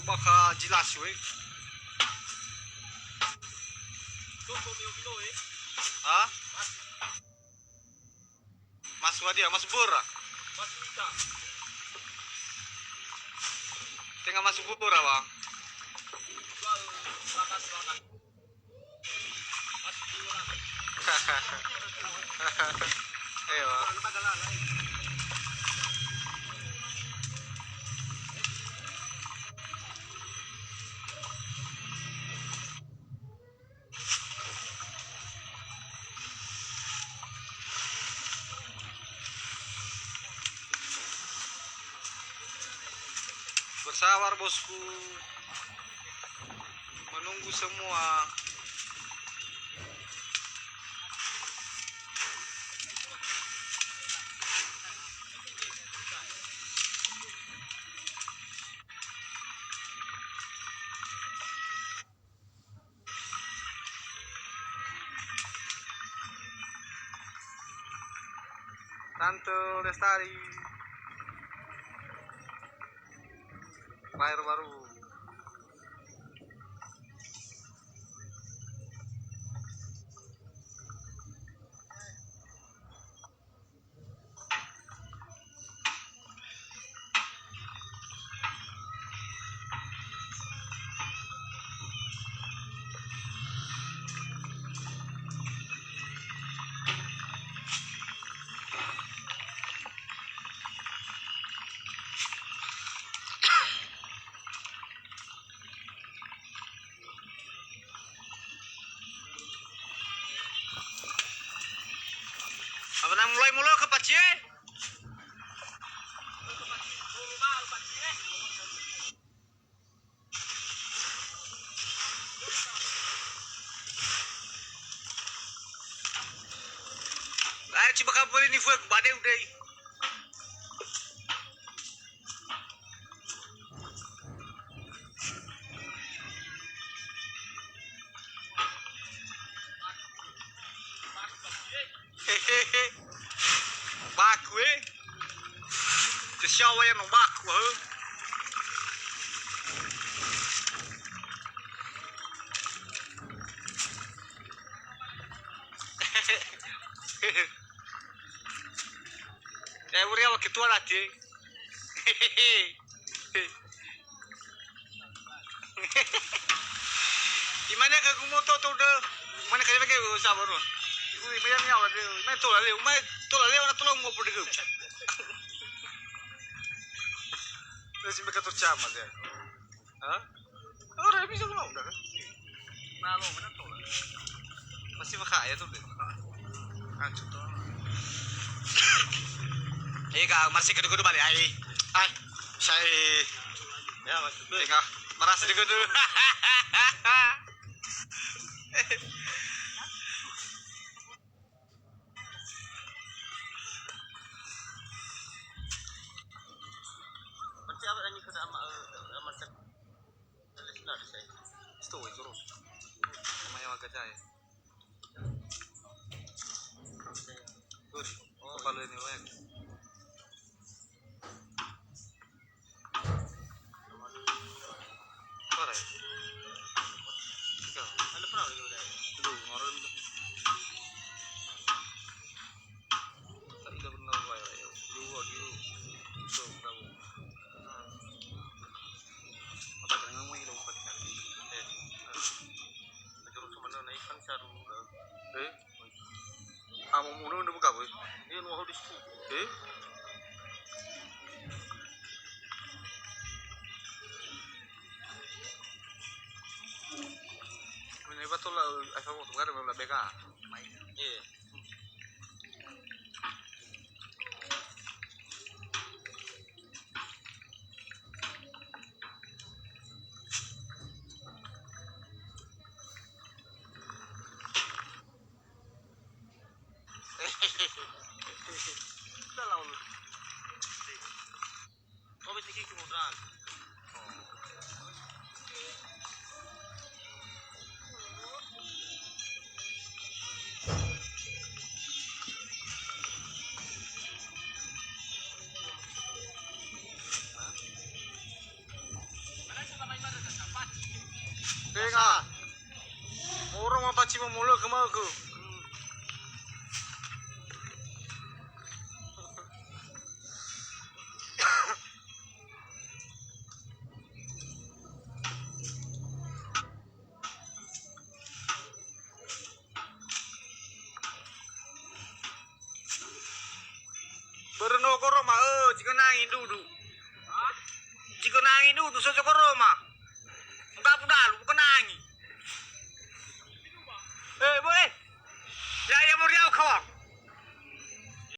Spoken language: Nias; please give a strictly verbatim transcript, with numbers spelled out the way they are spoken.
Bakha jelas we. Ha? Masu hadia, masu böra. Tenga masu böra, Bang. Ewa. Bersabar, bosku. Menunggu semua. Tante Lestari. Lahir baru. Apa na mulai mulu ke pacie? Ayo coba kabeli ni fuek badeu deh. Hehehe. Baku, eh. Tesiawa ya no baku, eh. Eh, uri awak ketua lati, eh. Imane khögu moto to dö. Imane khögu mege sabar no. Iku imane mi awal dö. Imane tola leo, imane tola leo na tola mo pode geu. Terus imane katur cama dia. Ha? Ora bisa mau dah kan? Nah, lo mana tola. Pasti bakaya tuh deh. Hancur tuh. Eh, Kak, masih kedu-kedu balik ai. Ai, saya. Ya, Mas. Tengah merasa dulu. Berarti awak ini kena ama, ama Sto terus. Sama yang agak jahil. Terus, kepala ini banyak. Parah ya? Tiga. Ada pernah lagi udah. Aduh, kemarin tuh. Tak ada benar, Pak, ya. Dua gitu. Tuh, tahu. Apa kena ngomong gitu, Pak? Eh. Terus mana naik kan saru. Eh? Amo muno ndu buka boy. Iya, nu aho di situ. Eh? Ini betul lah, eh, kamu tuh kan ada B K. Iya. Ora ma baci momolo ke mau ke. Börö no koroma, ö, jigö nangi dudu. Jigö nangi dudu, so koroma. Muka budalu, muka nangi. Eh, boy. Ya, ya, muriau kawang.